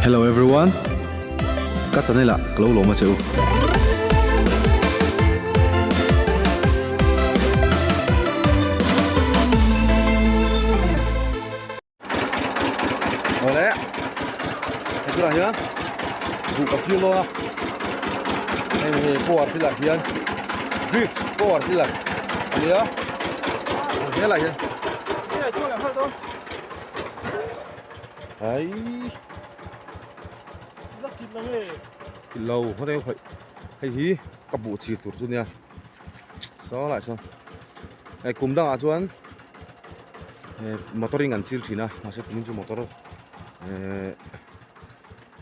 Hello everyone Ka channel ah ka lo lawm a che u. Awle he tunah hian buh ka thil dawn a hei hei power tiller hian grease power tiller a nia helai hian ai lo hawt hei hei hi ka buh chir tur chu nia saw lai sawn hei kum dangah chuan. Motor in kan chil thin a mahse kumin chu motor ehh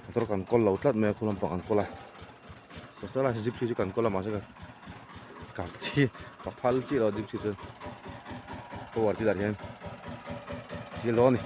motor kan kawl lo tlat mai a khu lampang an kawl a saw saw lai zip chu kan kawl a mahse ka chi ka phal chiah lo zip chu power tiller hian chil dawn a ni.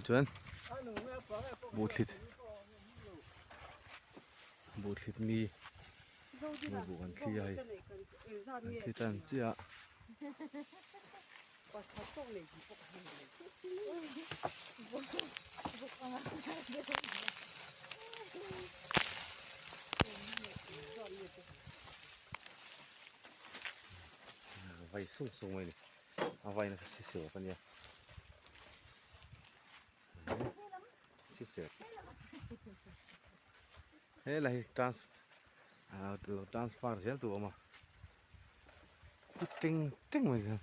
Chuan buhthlit buhthlit mi buh kan thli a hei kan thli tan chiah a. Vai sung sung mai ni a vai na si sep a nia. Helai hi trans ah lo transfer zel tur a awm a teng teng mai hian.